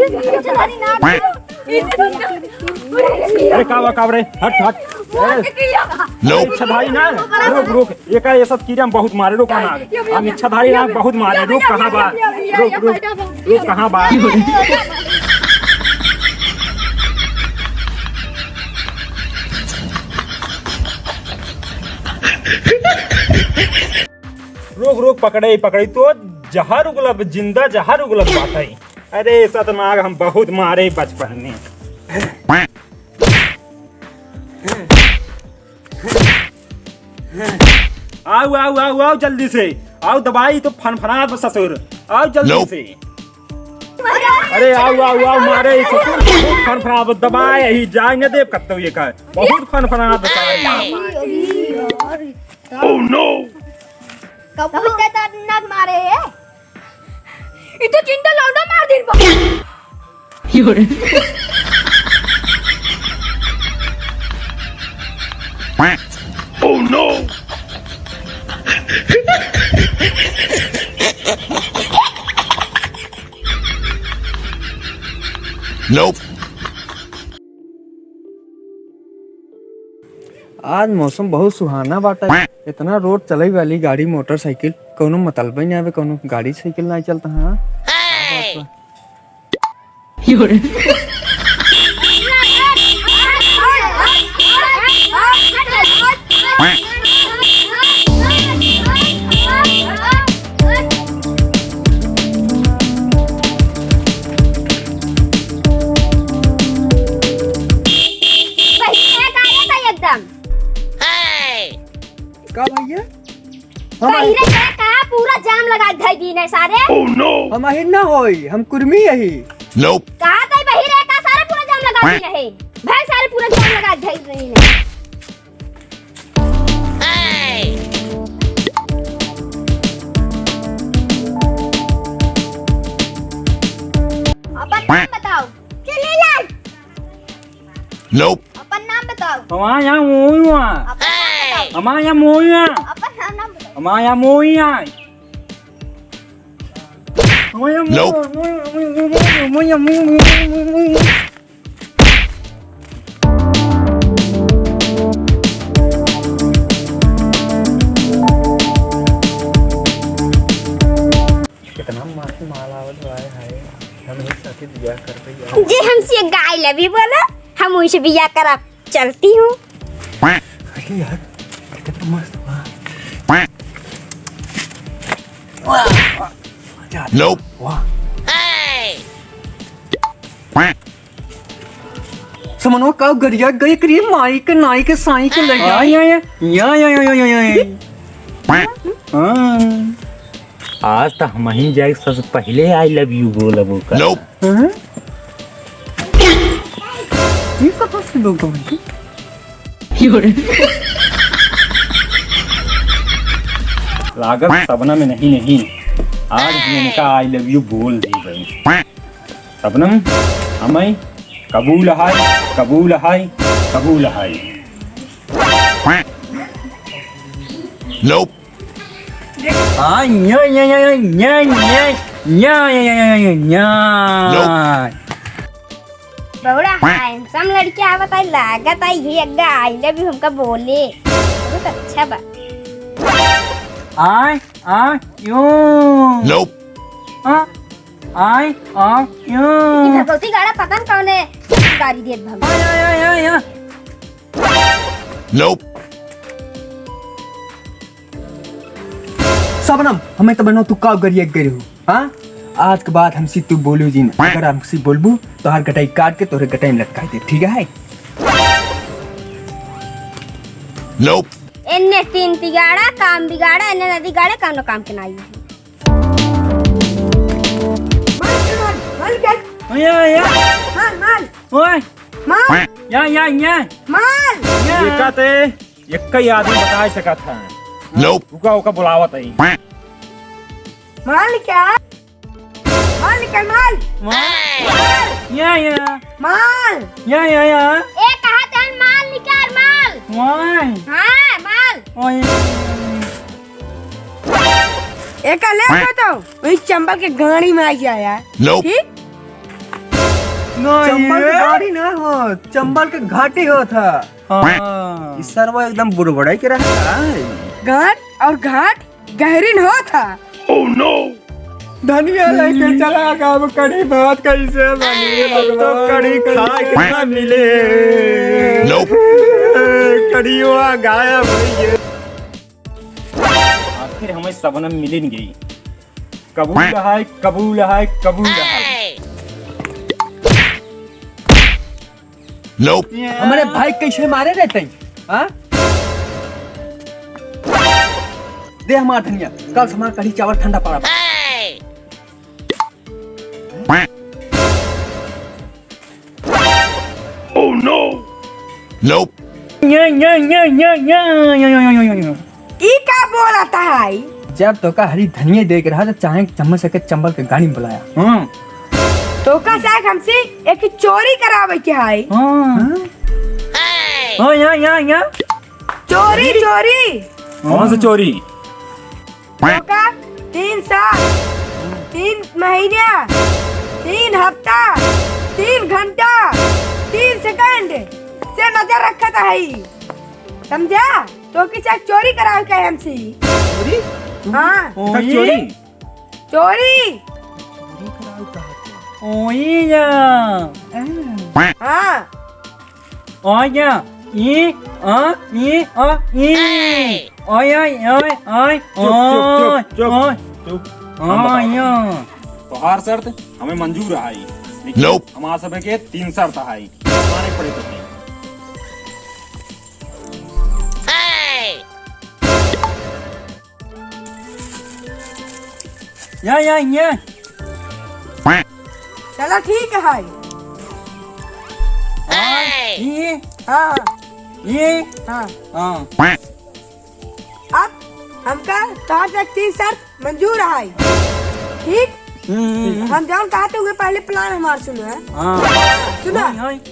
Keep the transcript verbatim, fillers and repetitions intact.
अरे का बा, का बा रे? हट, हट। ए, इच्छाधारी नाग, रुक, रुक। एका, ये सब कीड़ा में बहुत मारे, रुक ना। हम इच्छाधारी नाग बहुत मारे, रुक, कहाँ बा? रुक, रुक, रुक, कहाँ बा? रुक, रुक, पकड़े, पकड़े, तो जहर उगलब, जिंदा जहर उगलब बाटे। अरे, सतनाग हम बहुत मारे बचपन में। आउ, आउ, आउ, आउ, जल्दी से। आउ, दबाई तो फनफनात बा ससुर। आउ, जल्दी से। अरे, आउ, आउ, आउ, मारे ससुर। बहुत फनफनात बा, दबाए ही जाए न देब कत्तो ये का। बहुत फनफनात बा सारे। Oh no! कबूतर दर्दनाक मारे है। ई तो जिंदा लौंडा मार दिन बा। Oh no! Nope. आज मौसम बहुत सुहाना बाटे। इतना रोड चले वाली गाड़ी, मोटरसाइकिल, कौनो मतलबे ना आवे, कौनो गाड़ी साइकिल ना चलता। हाँ, का बात बा? बहिरे का रे भाई एकदम? का भैया? हम बहिरे का का पूरा जाम लगा धई दीन है सारे। Oh no! हम अहिर ना होई, हम कुर्मी यही। Nope. कहा तई बहिरे का सारे पूरा जाम लगा दीन है। भाई सारे पूरा जाम लगा धई दीन है। अपन नाम बताओ। चले लाल। Nope. अपन नाम बताओ। हमारा यहाँ मोई हुआ। अपन नाम बताओ। हमारा यहाँ मोई हुआ। अपन नाम, नाम बताओ। हमारा यहाँ मोई हुआ। हमारा यहाँ मोई, Nope. मोई, मोई, मोई, मोई, मोई, मोई, मोई, मोई, मोई। कितना मस्त माल आवत बा, हाय। हम एक साथे बियाह करबे यार। जे हमसे एक I love you बोला, हम वही से बियाह करब। चलती हूँ। अरे यार, कितना मस्त बा। वाह, वाह, मजा आ गया। Nope. वाह। समनवा का गरिया गई करिए माई के नाई के साई के ले जाए। या, या, या। हाँ। आज त हमहीं जाए सबसे पहिले I love you बोलब ओकर। Nope. हाँ? ये कहाँ से लोग आए? लागत सपना में नहीं, नहीं। आज हम इनका I love you बोल दी भाई। सपनम, हमई कबूल है, कबूल है, कबूल है। Nope. आ, न्या, न्या, न्या। बौड़ा handsome लड़की आवत है, लागत है ये अग्गा I love you हमका बोले। बहुत अच्छा बा। आय, आ, यो। Nope. हाँ? आय, आ, यो। ई भगवती गाड़ा पता न कौने गाड़ी देत भगवान। आय, आय, आय, आय, आय। Nope. सबनम, हमें तो बनो तू का गरिया गए हो, हाँ? आज के बाद हमसे तू बोलू जी ना। अगर हमसे बोलबू, तो हर गटाई काट के तोरे गटाई में लटकाई दे, ठीक है? Nope. एन्ने तीन तिगाड़ा, काम बिगाड़ा, एन्ने नदी गाड़े, कौनो काम के नाई। माल, माल, माल क्या? या, या। माल, माल। ओए। माल। या, या, या। माल। या। ये कहते, एक ही आदमी बता सकत है। Nope. रुका, ओका बुलावत है। माल क्या? माल निकाल, माल। माल। माल। या, या। माल। या, या, या। ए, कहा तन माल निकाल, माल। माल। हाँ, माल। ओए। एका ले तो, वही चंबल के गाड़ी में आ गया यार। Nope. ठीक? चंबल के गाड़ी ना हो, चंबल के घाटी होत ह। हाँ। ई सरवा एकदम बुड़बड़ाई के रहता है। गांठ और घाट गहरीन होत ह। धनिया लेके चला गया, अब कढ़ी भात कैसे बनी? अब तो कढ़ी खाए के ना मिले। कढ़ीवा गायब होइ गए। आखिर हमें सबनम मिलिन गई। कबूल है, कबूल है, कबूल है। हमरे भाई कैसे मारे रहते हैं? हाँ? दे हमार धनिया, कल से हमार कढ़ी चावल ठंडा पड़ा बा। ई का बोलत है? जब तोका हरी धनिया देख रहा तो चाहे चम्मच से चंबल के गाड़ी में बुलाया। हम्म। तोका साग हमसे एक चोरी करावे के है। हाँ। हाँ, यहाँ, यहाँ, यहाँ। चोरी, चोरी। कौन सा चोरी? तोका तीन साल, तीन महीना, तीन हफ्ता, तीन घंटा, तीन सेकंड से नजर रखत है। समझा? तोके चाहे चोरी करावे के हमसे। चोरी? हाँ। ओए। चोरी? चोरी। ओए या। हाँ। ओए या। ई, आ, ई, आ, ई। ओए, ओए, ओए, ओए, चुप, चुप, चुप, चुप, ओए। चुप। हम ओए बताओ। या। तोहार शर्त हमें मंजूर है, लेकिन हमार सब के तीन शर्त है, माने पड़े तो। या, या, या। चला ठीक है। हाँ, ये। हाँ। ये। हाँ। हाँ। अब हमका तोहार से तीन शर्त मंजूर है। ठीक? हम्म, हम्म, हम्म। हम जौन कहते हुए पहले plan हमार सुनो है। हाँ। सुनो। हाँ, हाँ।